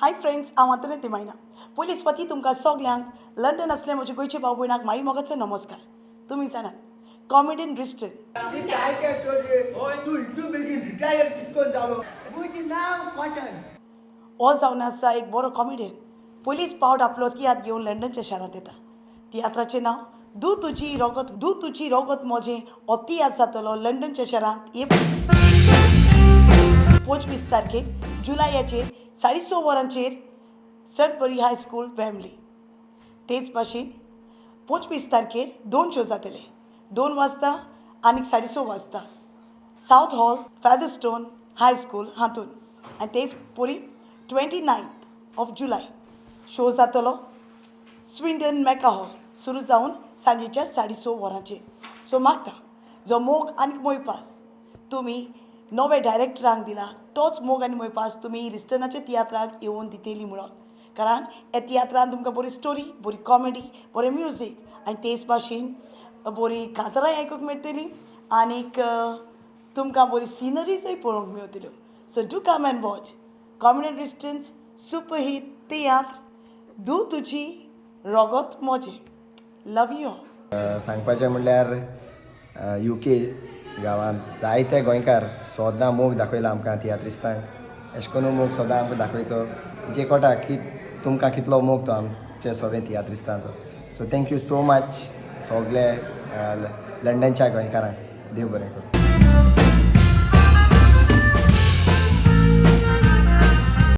Hi friends, हांव आंतोनेत दिमायना. पयलीं सुवाती तुमकां सगल्यांक, लंडन आसले म्हजे गोंयचे भाव भयणाक माई मोगाचो नमस्कार. तुमी जाणात, कॉमेडियन रिस्टन काय काय तूं इतू बेगीन रिटायर कितकोन जालो? म्हजें नांव कॉटन. हो जावन आसा एक बरो कॉमेडियन. पयलींच पावट आपलो तियात्र घेवन लंडनच्या शारांत येता. तियात्राचें नांव दू तुजी रोगत, दू तुजी रोगत म्हजें. हो तियात्र जातलो लंडनच्या शारांत हे 25 तारखेक जुलयाचेर 6:30 वरांचेर सडबरी हायस्कूल, वेम्बली. तेच भाशेन 25 तारखेर दोन शो जातले, 2 वाजता आनी 6:30 वाजता, सावथ हॉल, फेदरस्टोन हायस्कूल हातून. आनी तेच परी 29th of July show जातलो स्विंडन मेका हॉल, सुरू जावन सांजेच्या 6:30 वरांचेर. सो मागता, जो मोग आनी मोयपास तुमी नवे डायरेक्टरांक दिला, तोच मोग आनी मोयपास तुमी रिस्टनाच्या तियात्राक येवन दितली म्हणून. कारण ह्या तियात्रान तुमकां बरी स्टोरी, बरी कॉमेडी, बरें म्युजीक आनी तेच भाशेन बरी कांतारांय आयकूंक मेळटलीं आनीक तुमकां बरी सिनरीजूय पळोवंक मेळटल्यो. So do come and watch Comedian Ristan's super hit तियात्र दू तुजी रोगोत मोजें. Love you all. सांगपाचें म्हणल्यार युके गांवांत जायते गोंयकार सदां मोग दाखयला आमकां तियात्रिस्तांक. अशें करून मोग सदां आमकां दाखयचो जे कोटा की तुमकां कितलो मोग तो आमचे सगळे तियात्रिस्तांचो. So thank you so much सगळे लंडनच्या गोंयकारांक. देव बरें करूं.